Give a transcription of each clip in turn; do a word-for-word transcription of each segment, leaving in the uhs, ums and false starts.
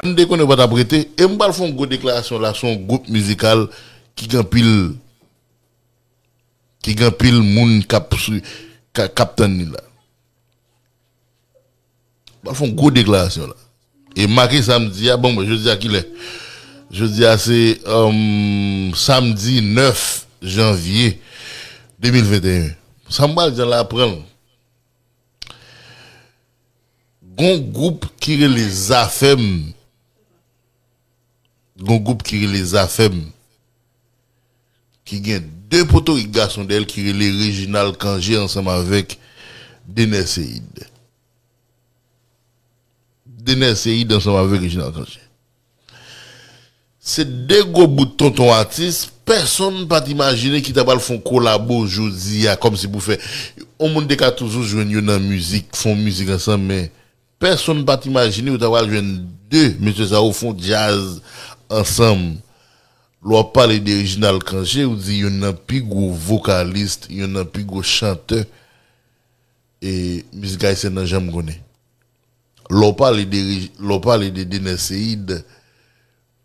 M te konnen w pa t ap rete, e m pral fè yon gwo deklarasyon la sou yon gwoup mizikal ki gen anpil, ki gen anpil moun k ap swi-, ka-, k ap tann li la. M pral fè yon gwo deklarasyon la. E make sa m di a, bon, jodi a kilè? Jodi a se, um, samdi nèf janvye de mil venteyen. Sa m pral di a la, pran l. Gon gwoup ki rele Zafèm. Gon gwoup ki rele Zafèm. Ki gen de potorik gason dèyè l ki rele Reginald Cangé ansanm avèk Dener Seid. Dener Seid ansanm avèk Reginald Cangé. Se de gwo bout tonton atis, pèsonn pa t imajine ki ta pral fè yon kolabo jodi a, kòmsi pou fè. Yon moun te ka toujou jwenn yo nan mizik, fè yon mizik ansanm, men pèsonn pa t imajine yo ta pral jwenn de mesye sa yo fè yon djaz ansanm. Lè w ap pale de Reginald Cangé, ou di youn nan pi gwo vokalis, youn nan pi gwo chantè, e mizik ayisyèn nan janm konnen. Lè w pale de Reg-, lè w pale de Dener Seid,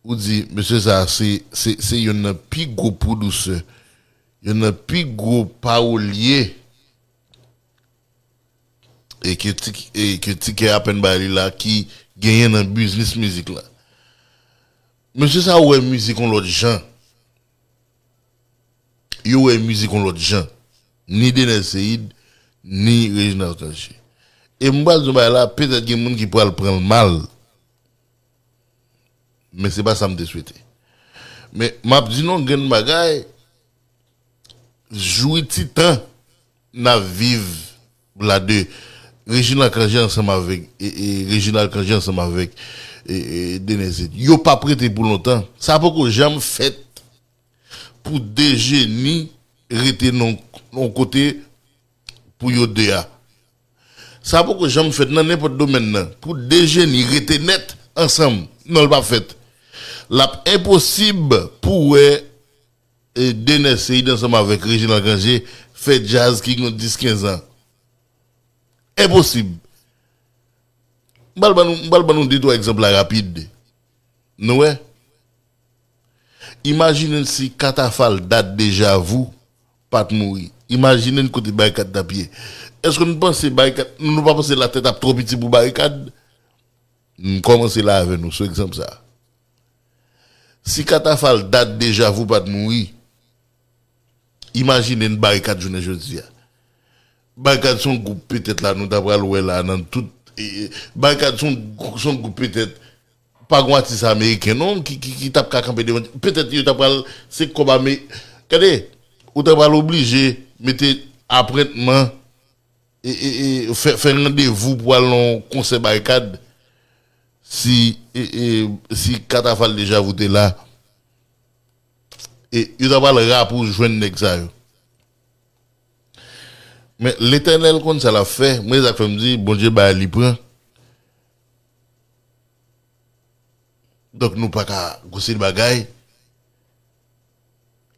ou di, mesye sa a se, se, se youn nan pi gwo pwodisè, youn nan pi gwo pawolye, e ke ti, e ke ti kè apèn bay li la ki genyen nan biznis mizik la. Mesye sa a wè mizik yon lòt jan. Yo wè mizik yon lòt jan. Ni Dener Seid, ni Reginald Cangé. E m pral di yon bagay la, petèt gen moun ki pral pran l mal. Men se pa sa m te swete. Men m ap di nou yon grenn bagay, jwi ti tan n ap viv la de Reginald Cangé ansanm avèk, e, e, Reginald Cangé ansanm avèk, e, e, Dener Seid. Yo p ap rete pou lontan. Sa poko janm fèt pou de jeni rete nan yon kote pou yo de a. Sa poko janm fèt nan nenpòt domèn nan. Pou de jeni rete nèt ansanm, non, l p ap fèt. L ap enposib pou wè, e, Dener Seid ansanm avèk Reginald Cangé fè djaz ki gen dis kenz an. Enposib. M pral ban nou, m pral ban nou de twa egzanp la rapid. Nou wè? Imajine n si Katafal Dat Dejavou pa t mouri. Imajine n kote Barikad t ap ye. Èske n panse Barikad, nou pa panse latè t ap twò piti pou Barikad? M kòmanse la avè nou sou egzanp sa a. Si Katafal Dat Dejavou pa t mouri, imajine n Barikad jounen jodi a. Barikad se yon gwoup petèt la nou ta pral wè la nan tout, e, e, Barikad se yon, se yon gwoup petèt pa gon atis ameriken non ki, ki, ki t ap ka kanpe devan. Petèt yo ta pral, se kòb ame-, gade, ou ta pral oblije mete apwentman, e, e, e, fè, fè randevou pou al nan yon konsè Barikad si, e, e, si Katafal Dejavou te la. E yo ta pral ra pou jwenn nèg sa yo. Men Letènèl konn sa l ap fè. Mwen, se sa k fè m di, Bondye bay li pran. Donk, nou pa ka gon seri bagay.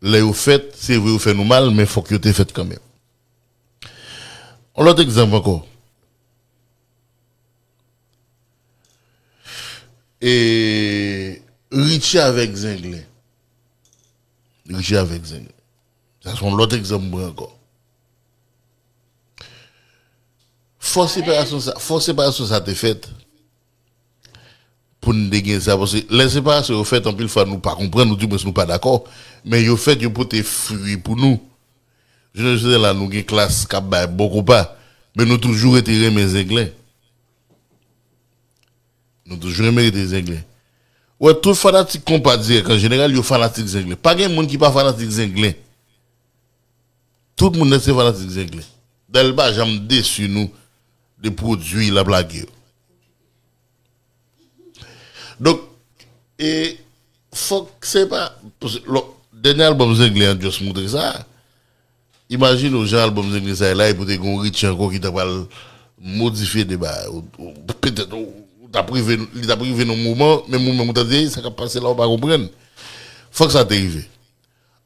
Lè yo fèt, se vre yo fè nou mal, men fòk yo te fèt kanmenm. Yon lòt egzanp ankò. E Richie avèk Zenglen. Richie avèk Zenglen. Sa se yon lòt egzanp m pran ankò. Fò separasyon sa, fò separasyon sa te fèt pou n te gen sa. Paske lè separasyon yo fèt, anpil fwa nou pa konprann, ou dimwens nou pa dakò. Men yo fèt, yo pote fwi pou nou. Jounen jodi a la, nou gen klas k ap bay bon konpa. Men nou toujou rete renmen Zenglen. Nou toujou renmen rete Zenglen. Ou wè, tout fanatik konpa dirèk an jeneral, yo fanatik Zenglen. Pa gen moun ki pa fanatik Zenglen. Tout moun nèt se fanatik Zenglen. Dayè, l pa janm desi nou de pwodui l ap lage yo. Donk, e, fòk se pa, paske lò, dènye albòm Zenglen an just montre sa. Imajine w jan albòm Zenglen sa ye la, epi w te gen yon Richie ankò ki ta pral modifye de bagay. Ou, ou, petèt, ou, ou t ap rive, li t ap rive nan yon moman, menm ou menm ou ta di, "Ey, sa k ap pase la, ou pa konprann." Fòk sa te rive.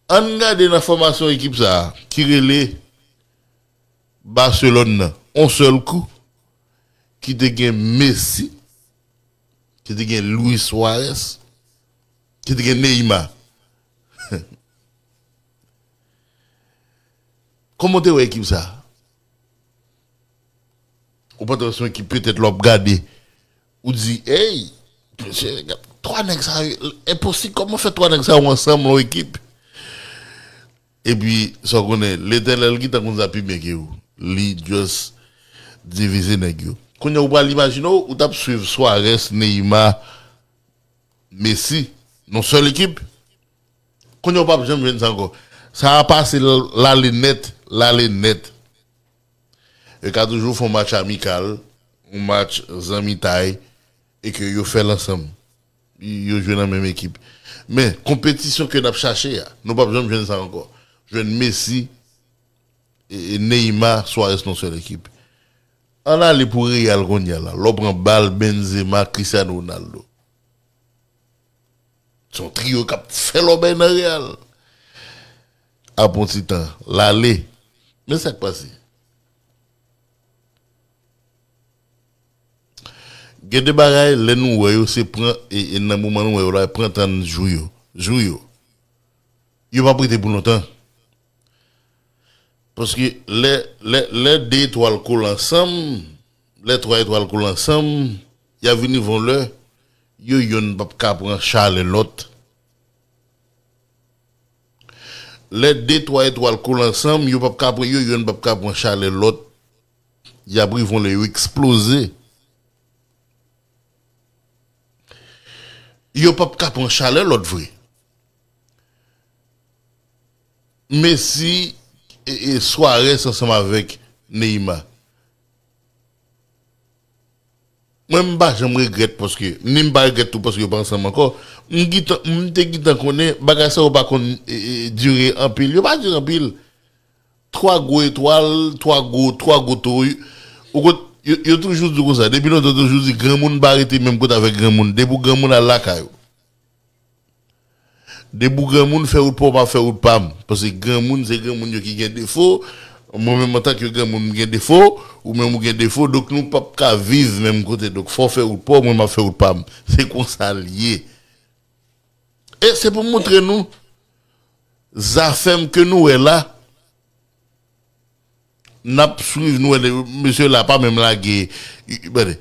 Ann gade nan fòmasyon ekip sa a, ki rele Barcelone nan, yon sèl kou, ki te gen Messi, ki te gen Luis Suarez, ki te gen Neymar. Kòman w te wè ekip sa? Ou pantan se yon ekip petèt lè w ap gade, ou di, hey, mesye, twa nèg sa yo, enposib, kòman fè twa nèg sa yo ansanm nan yon ekip? Epi, sa w konnen, Letènèl gentan konn sa pi byen ke ou. Li just divize nèg yo. Kounye a ou pral imajine w, ou t ap swiv Suarez, Neymar, Messi, nan sèl ekip. Kounye a ou p ap janm jwenn sa ankò. Sa a pase l, l ale nèt, l ale nèt. Yo ka toujou fè yon match amikal, yon match zanmitay, e ke yo fè l ansanm. Yo jwe nan menm ekip. Men, konpetisyon ke n ap chache a, nou p ap janm jwenn sa ankò. Jwenn Messi, e, e Neymar, Suarez nan sèl ekip. Ann ale pou Real kounye a la. Lè w pran bal, Benzema, Cristiano Ronaldo. Se yon triyo k ap fè lòbèy nan Real. Apre yon ti tan, l ale. Men sa k pase. Gen de bagay, lè nou wè yo, se pran, e, e nan moman nou wè yo la, pran tan n jwi yo. Jwi yo. Yo p ap rete pou lontan. Paske lè, lè, lè de etwal kole ansanm, lè twa etwal kole ansanm, y a vini yon lè, yo yonn p ap ka pran chalè lòt. Lè de twa etwal kole ansanm, yo p ap ka pran, yo yonn p ap ka pran chalè lòt. Y ap rive yon lè yo eksploze. Yo p ap ka pran chalè lòt vre. Messi e, e Suarez ansanm avèk Neymar. Mwen, m pa janm regrèt paske, ni m pa regrèt tou paske yo pa ansanm ankò. M gentan, m te gentan konnen bagay sa yo pa konn, e, e, dire anpil. Yo pa dire anpil. Twa gwo etwal, twa gwo, twa gwo towo. Ou konn, yo, yo toujou di konsa, depi lontan yo toujou di granmoun pa rete menm kote avèk granmoun. Depi w granmoun al lakay ou. Depi w granmoun, fè wout pa w, m ap fè wout pa m. Paske granmoun, se granmoun yo ki gen defo. Mwen menm antanke granmoun, m gen defo. Ou menm ou gen defo. Donk nou p ap ka viv menm kote. Donk fò w fè wout pa w, mwen m ap fè wout pa m. Se konsa l ye. E se pou montre nou, Zafèm ke nou wè la, n ap swiv, nou wè, mesye la pa menm lage, tande,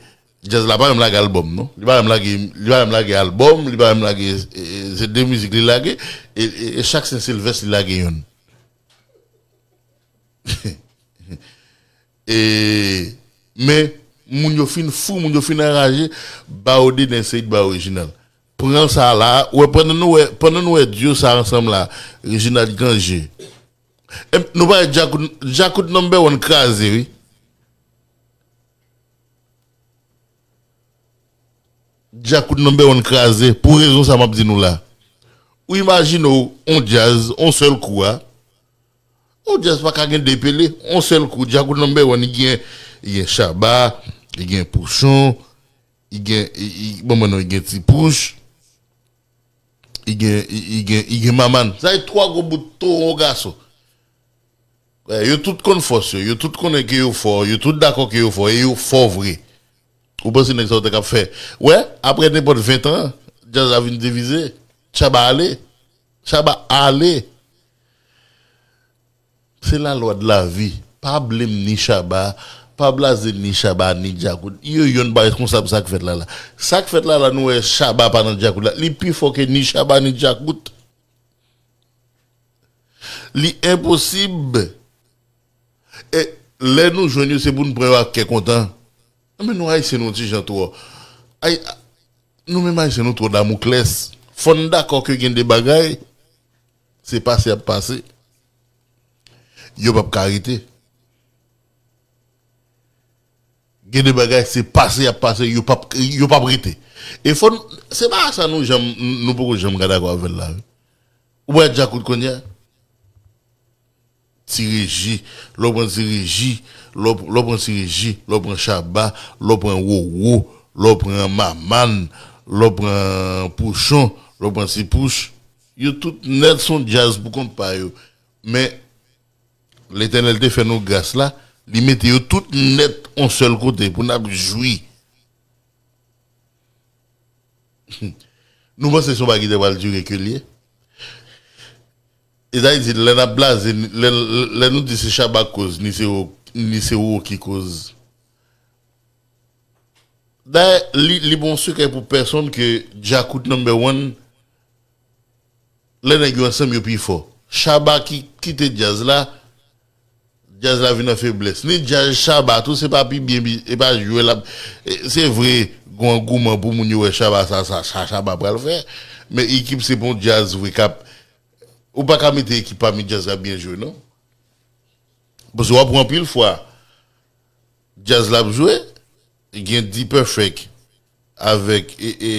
djaz la pa menm lage albòm, non. Li pa menm lage, li pa menm lage albòm, li pa menm lage, e, e, se de mizik li lage, e, e, e chak Sen Silvès li lage yonn. E, men, moun yo fin fou, moun yo fin anraje, ba yo Dedenn Seyid, ba yo Reginald. Pran sa la, wè, pandan nou wè, pandan nou wè duo sa ansanm la, Reginald Cangé. E, nou pa wè Djakout, Djakout number one kraze, wi. Djakout number one kraze, pou rezon sa m ap di nou la. Ou imajine w, on djaz, on sèl kou a. On djaz pa ka gen de Pele, on sèl kou. Djakout number one, li gen, li gen Shabba, li gen Pouchon, li gen, li, li, bon, bon, non, li gen Ti Pouch, li gen, li, li gen, li gen Maman. Sa e twa gwo bout towo gason. Eh, yo tout konn fòs yo, yo tout konnen ke yo fò, yo tout dakò ke yo fò, e yo fò vre. Ou panse nèg sa yo te k ap fè? Wè, apre nenpòt ven tan, djaz la vin divize. Shabba ale. Shabba ale. Se la loi de la vie. Pa blame ni Shabba, pa blaze ni Shabba, ni Djakout. Yo yonn pa responsab sa k fèt la la. Sa k fèt la la, nou wè Shabba pa nan Djakout la. Li pi fò ke ni Shabba, ni Djakout. Li enposib. E lè nou jwenn yo, se pou n pran yo ak kè kontan. Men nou Ayisyen, nou ti jan twò. Ay, nou menm Ayisyen, nou twò damoklès. Fò n dakò ke gen de bagay, se pase y ap pase. Yo p ap ka rete. Gen de bagay, se pase y ap pase, yo p ap, yo p ap rete. E fò n, se pa sa nou janm, nou poko janm ka dakò avè l la, wi. Ou wè Djakout kounye a? Ti Reji, lè w pran Ti Reji, lè w, lè w pran Ti Reji, lè w pran Shabba, lè w pran Roro, lè w pran Maman, lè w pran Pouchon, lè w pran Ti Pouch, yo tout nèt se yon djaz pou kont pa yo. Men, Letènèl te fè nou gras la, li mete yo tout nèt on sèl kote pou n ap jwi. Nou panse se yon bagay ki te pral dire ke l ye? E sa vle di, lè n ap blaze, lè, lè nou di se Shabba k koz, ni se ou, ni se ou ki koz. Dayè, li, li pa yon sekrè pou pèsonn ke Djakout number one, lè nèg yo ansanm, yo pi fò. Shabba ki kite djaz la, djaz la vin an feblès. Ni djaz Shabba tou, se pa pi byen, e pa jwe l ap. E, se vre, gon angouman pou moun yo wè Shabba sa, sa, sa Shabba pral fè. Men ekip se pa yon djaz vre k ap. Ou pa ka mete ekip pami djaz k ap byen jwe, non. Paske w ap wè anpil fwa, djaz l ap jwe, gen D-Perfect avèk, e, e,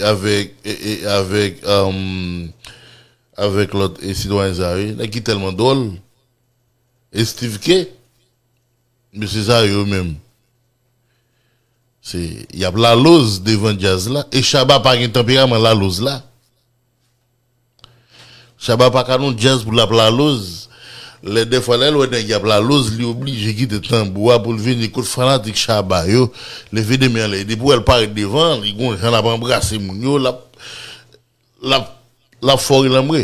avèk, e, e, avèk, um, avèk lòt, e, sitwayen sa yo, nèg ki tèlman dwòl. E Steve K, mesye sa yo menm. Se, y ap laloz devan djaz la. E Shabba pa gen tanperaman laloz la. Shabba pa ka nan djaz pou l ap laloz. Lè dèfwa lè l wè nèg y ap laloz, li oblije kite tanbou a pou l vini kot fanatik Shabba yo. Leve de men anlè. Depi w wè l parèt devan, li gon jan l ap anbrase moun yo, l ap, l ap, l ap fò relanbre.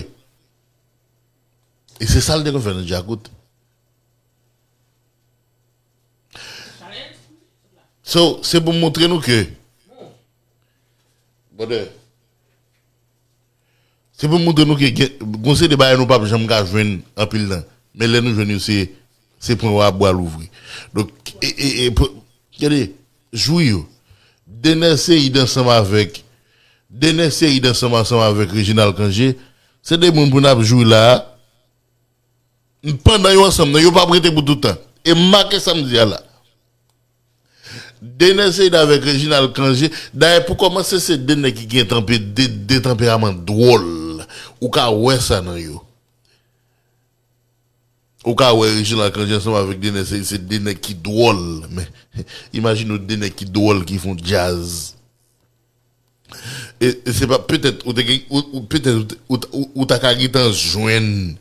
E se sa l te konn fè nan Djakout. So, se pou montre nou ke, brother, se pou montre nou ke gen, gon seri de bagay nou p ap janm ka jwenn anpil tan. Men lè nou jwenn yo, se, se pwen w ap bwa louvri. Donk, e, e, e, pou, gade, jwi yo. Dener Ceïd ansanm avèk, Dener Ceïd ansanm, ansanm avèk Reginald Cangé, se de moun pou n ap jwi la a. Pandan yo ansanm nan, yo p ap rete pou tout tan. E make sa m di a la. Dener Ceïd avèk Reginald Cangé. Dayè, pou kòmanse, se de nèg ki gen tanpe, de, de tanperaman dwòl. Ou ka wè sa nan yo. Ou ka wè Reginald Cangé ansanm avèk Dener Ceïd, se de nèg ki dwòl. Men, imajine w de nèg ki dwòl ki fè yon djaz. E, e se pa, petèt, ou te gen, ou, ou, petèt, ou, ou, ou, ou ta ka gentan jwenn,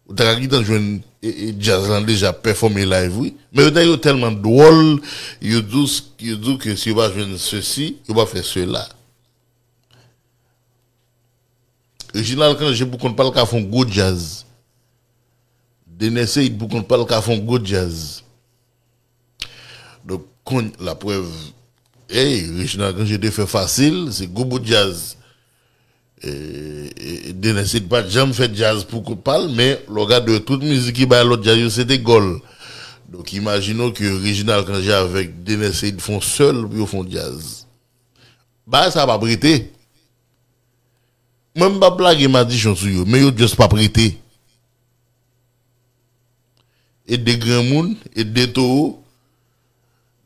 ou ta ka gentan jwenn, e, e, djaz lan deja pèfòme live, wi. Men yo, yo tèlman dwòl, yo di w, yo di w ke si yo pa jwenn sesi, yo pa fè sela. Reginald Cangé pou kont pa l ka fè yon gwo djaz. Dener Ceïd pou kont pa l ka fè yon gwo djaz. Donk, konn, laprèv, hey, Reginald Cangé te fè Fasil, se gwo bout djaz. E, e, Dener Ceïd pa t janm fè djaz pou kont pa l, men lè w gade tout mizik ki bay lòt djaz yo, se te gòl. Donk, imajine w ke Reginald Cangé avèk Dener Ceïd fè yon sèl pou yo fè yon djaz. Bagay sa p ap rete. Mwen, m p ap lage madichon sou yo, men yo just p ap rete. E de granmoun, e de towo,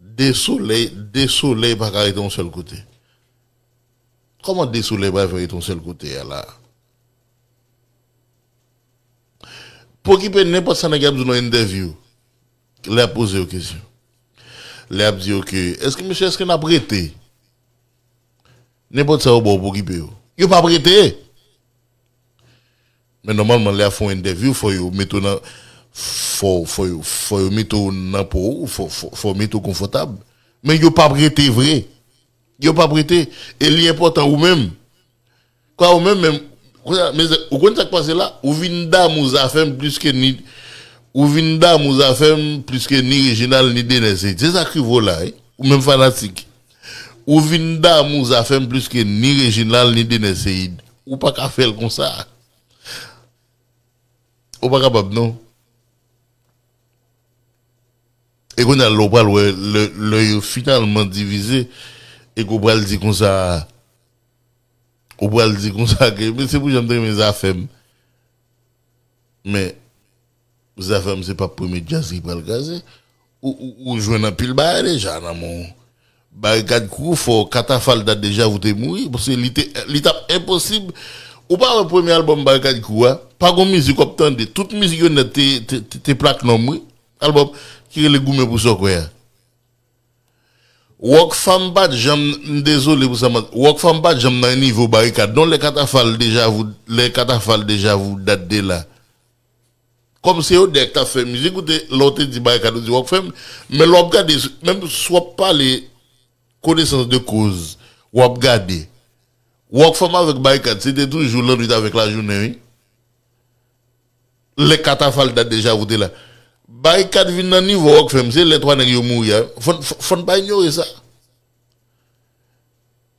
de solèy, de solèy pa ka rete yon sèl kote. Kòman de solèy pral fè rete yon sèl kote a la? Pokipe nenpòt sa nèg y ap di w nan entèvyou. Lè y ap poze yo kesyon. Lè y ap di yo ke, èske, mesye, èske n ap rete? Nenpòt sa yo ba w pokipe yo. Yo p ap rete! Men nòmalman, lè y ap fè yon entèvyou, fò yo mete w nan, fò, fò yo, fò yo mete w nan po ou, fò, fò, fò yo mete w konfòtab. Men yo p ap rete vre. Yo p ap rete. E li enpòtan ou menm. Kwa ou menm, menm, kounye a, mezanmi, ou konn sa k pase la? Ou vin damou Zafèm plis ke ni, ou vin damou Zafèm plis ke ni Reginald, ni Dener Ceïd. Se sa k rive w la, wi. Ou menm fanatik. Ou vin damou Zafèm plis ke ni Reginald, ni Dener Ceïd. Ou pa ka fè l konsa. Ou pa kapab, non. E kounye a, lè w pral wè, lè, lè yo finalman divize, e ke w pral di konsa, ou pral di konsa ke, men se pou jan m te renmen Zafèm. Men, Zafèm se pa premye djaz ki pral kraze. Ou, ou, ou jwenn anpil bagay deja nan men w. Barikad Crew, fò Katafal dat deja ou te mouri, paske li te, li t ap enposib. Ou pa wè premye albòm Barikad Crew a? Pa gon mizik w ap tande. Tout mizik yo nèt te, te, te, te platinum, wi. Albòm ki rele Goumen pou sa w kwè a. Rockfam pa t janm, m dezole pou sa, man. Rockfam pa t janm nan nivo Barikad. Non, lè Katafal deja vou, lè Katafal deja vou dat de la. Kòm se yo dèk t ap fè mizik, ou te, lè w te di Barikad, ou di Rockfam, men lè w ap gade, menm si w ap pale konesans de koz, w ap gade. Rockfam avèk Barikad, se te toujou lannwit avèk lajounen, wi. Lè Katafal dat deja vote la. Barikad vin nan nivo Rockfam, se lè twa nèg yo mouri a. Fò n, fò, fò n pa inyore sa.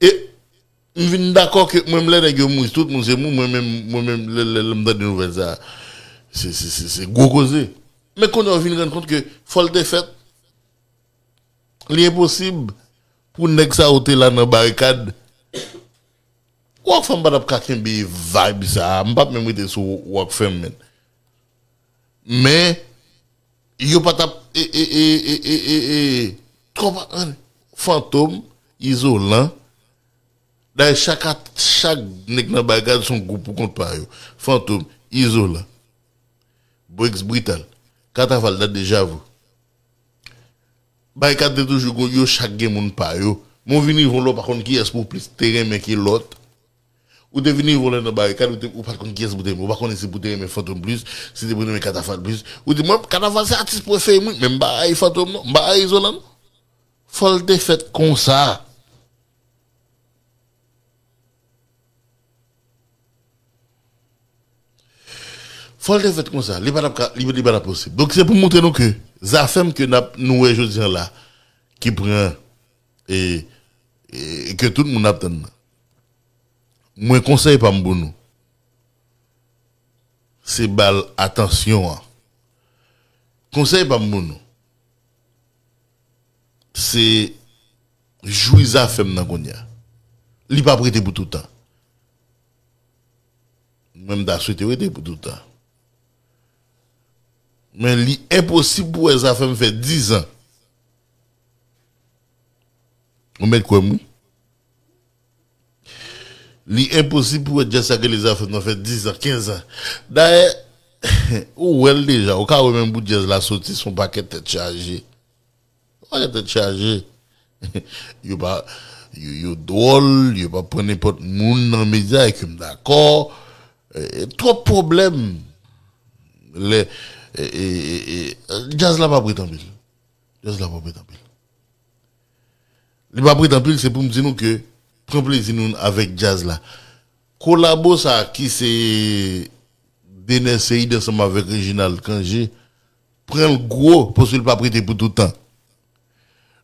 E m vin dakò ke mwen, lè nèg yo mouri, tout moun se mou, mwen menm, mwen menm, lè, lè, lè m tande nouvèl sa, se, se, se, se gwo koze. Men kounye a w vin rann kont ke fò l te fèt. Li enposib pou nèg sa yo te la nan Barikad. Rockfam pa t ap ka kenbe vibe sa a. M p ap menm rete sou Rockfam, men. Men, yo pa t ap, e, e, e, e, e, e, e, twòp, an, Fantom, Izolan. Dayè, chak at-, chak nèg nan Barikad se yon gwoup pou kont pa yo. Fantom, Izolan, Briggs Brital, Katafal, Dat Dejavu. Barikad te toujou gon, yo chak gen moun pa yo. Men w vin rive yon lè w pa konn kiyès pou w plis te renmen ke lòt. Ou te vin rive yon lè nan Barikad, ou te, ou pa t konn kiyès pou te renmen. Ou pa konnen si pou te renmen Fantom plis, si te pou renmen Katafal plis. Ou di, "Mwen, Katafal se atis prefere m, wi, men m pa rayi Fantom non, m pa rayi Izolan non." Fò l te fèt konsa. Fò l te fèt konsa. Li pa t ap ka, li, li pa t ap posib. Donk, se pou montre nou ke zafèm ke n ap, nou wè jodi a la, ki pran, e, e, ke tout moun ap tann nan. Mwen, konsèy pa m pou nou, se ba l atansyon an. Konsèy pa m pou nou, se jwi zafèm nan kounye a. Li p ap rete pou toutan. Mwen, m ta swete rete pou toutan. Men li enposib pou wè zafèm fè diz an. Ou mèt kwè m, wi. Li enposib pou wè djaz sa k rele zafèm nan fè diz an, kenz an. Dayè, ou wè l deja, ou ka wè menm bout djaz la soti, se yon pakèt tèt chaje. Yon pakèt tèt chaje. Yo pa, yo, yo dwòl, yo pa pran nenpòt moun nan medya, e ke m dakò. E, e, twòp pwoblèm. Lè, e, e, e, e, djaz la pa prete anpil. Djaz la pa prete anpil. Li pa prete anpil, se pou m di nou ke pran plezi nou avèk djaz la. Kolabo sa a ki se Dener Ceïde ansanm avèk Reginald Cangé, pran l gwo, paske l pa prete pou tout tan.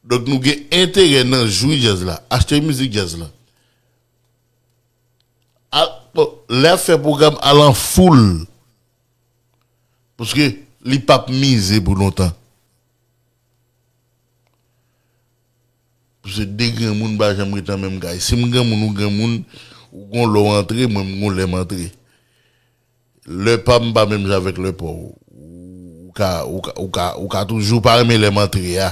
Donk, nou gen enterè nan jwi djaz la, achte mizik djaz la. Al, bon, lè y ap fè pwogram, al an foul. Paske li p ap mize pou lontan. Paske de granmoun pa janm ret nan menm kay. Si m granmoun, ou granmoun, ou gon lè w antre, mwen m gon lè m antre. Lè pa m pa menm jan avèk lè pa w. Ou ka, ou ka, ou ka, ou ka toujou pa renmen lè m antre a.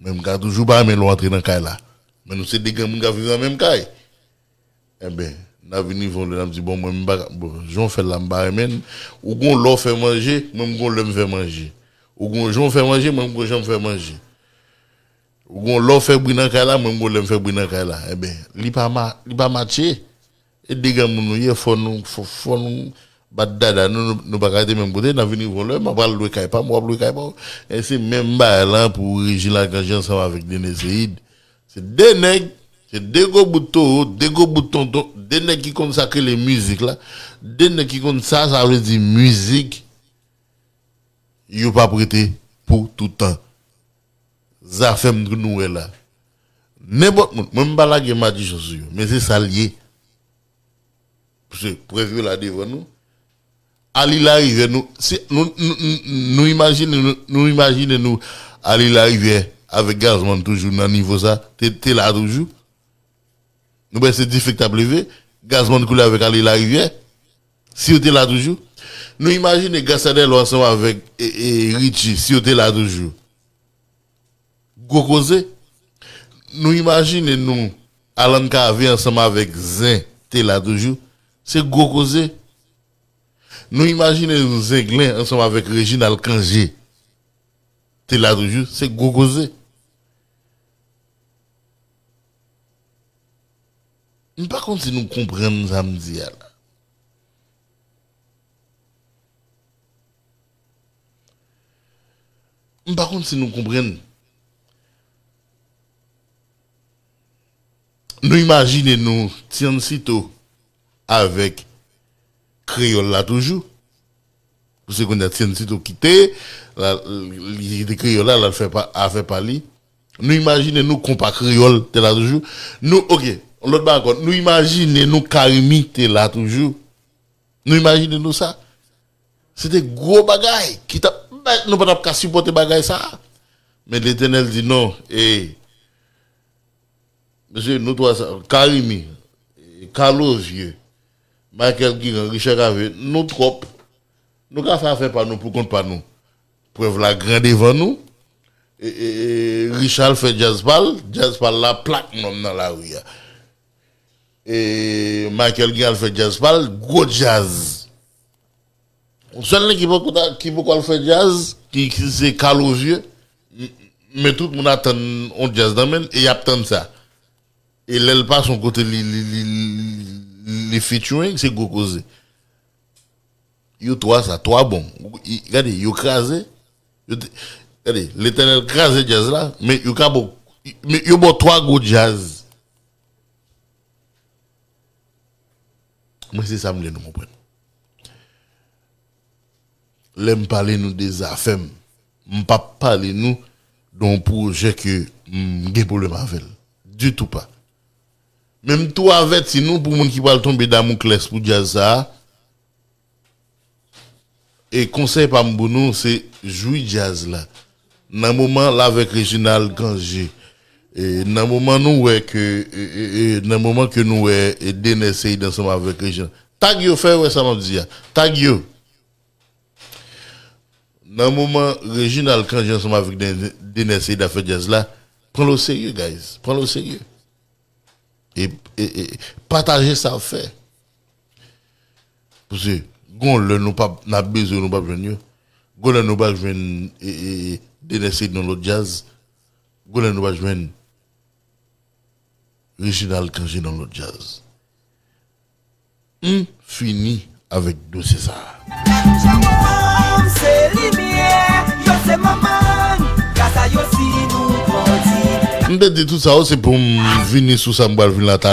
Mwen m ka toujou pa renmen lè w antre nan kay la. Men nou se de granmoun k ap viv nan menm kay. Enben, n a vin rive yon lè, n ap di, "Bon, mwen, m pa ka, bon, jan w fè l la, m pa renmen l." Ou gon lè w fè manje, mwen, m gon lè m fè manje. Ou gon jan w fè manje, mwen, m gon jan m fè manje. Ou gon lè w fè bri nan kay la, mwen, m gon lè m fè bri nan kay la. Enben, li pa ma-, li pa matche. E de granmoun nou ye, fò nou, fò, fò nou bat dada nou, nou, nou pa ka rete menm kote, n a vin rive yon lè, m a pral lwe kay pa m, w ap lwe kay pa w. E se menm bagay lan pou Reginald Cangé ansanm avèk Dener Ceïde. Se de nèg, se de gwo bout towo, de gwo bout tonton, de nèg ki konn sa k rele mizik la, de nèg ki konn sa, sa vle di mizik, yo p ap rete pou tout tan. Zafèm ke nou wè la. Nenpòt moun, mwen m pa lage madichon sou yo, men se sa l ye. Paske prèv yo la devan nou. Ali Larivière, nou, si, nou, nou, nou, nou imajine nou, nou imajine nou, Ali Larivière avèk Gazman toujou nan nivo sa, te, te la toujou. Nou wè se dife k t ap leve, Gazman koule avèk Ali Larivière, si yo te la toujou. Nou imajine Gassandelo ansanm avèk, e, e, Richie, si yo te la toujou. Gwo koze. Nou imajine nou, Alan Cavé ansanm avèk Zen te la toujou. Se gwo koze. Nou imajine nou Zenglen ansanm avèk Reginald Cangé te la toujou. Se gwo koze. M pa konn si nou konprann sa m di a la. M pa konn si nou konprann. Nou imajine nou Tiancito avèk kreyòl la toujou. Paske kounye a Tiancito kite, la, li kite kreyòl la, l al fè pa, afè pa li. Nou imajine nou konpa kreyòl te la toujou. Nou, oke, yon lòt bagay ankò. Nou imajine nou Carimi te la toujou. Nou imajine nou sa. Se te gwo bagay ki t ap, nou pa t ap ka sipòte bagay sa. Men Letènèl di non, e, mesye, nou twa sa, Carimi, e, Carlos Vieux, Michael Guiran, Richard Cavé, nou twòp. Nou ka fè afè pa nou pou kont pa nou. Prèv la gran devan nou. E, e, e, Richard fè djaz pa l, djaz pa l la plak nonm nan lari a. E Michael Guiran fè djaz pa l, gwo djaz. Sèl nèg ki poko ta, ki poko al fè djaz, ki, ki se Carlos Vieux, m-, men tout moun atann yon djaz nan men l, e y ap tann sa. E lè l pase yon kote, li, li, li, li, li featuring, se gwo koze. Yo twa sa, twa bon. I, gade, yo kraze. Yo te, gade, Letènèl kraze djaz la, men yo ka bon, men yo bon twa gwo djaz. Mwen, se sa m vle nou konprann. Lè m pale nou de Zafèm, m p ap pale nou de yon pwojè ke m gen pwoblèm avè l. Ditou pa. Men m tou avèti nou pou moun ki pral tonbe Damoklès pou djaz sa a. E konsèy pa m pou nou, se jwi djaz la. Nan moman l avèk Reginald Cangé, e nan moman nou wè ke, e, e, e, nan moman ke nou wè, e, Dener Ceide ansanm avèk Reginald, tag yo, fè yo wè sa m ap di a. Tag yo. Nan moman Reginald Cangé ansanm avèk Den-, Dener Ceide ap fè djaz la, pran l o serye, guys. Pran l o serye. E, e, e pataje sa w ap fè. Paske gon lè nou p ap, n ap bezwen, nou p ap jwenn yo. Gon lè nou p ap jwenn, e, e, e, Dener Ceide nan lòt djaz. Gon lè nou p ap jwenn Reginald Cangé nan lòt djaz. M fini avèk dosye sa a. Manman, se limyè, yo se manman, gras a yo si nou grandi. M te di tout sa yo, se pou m vini sou sa m pral vin la talè.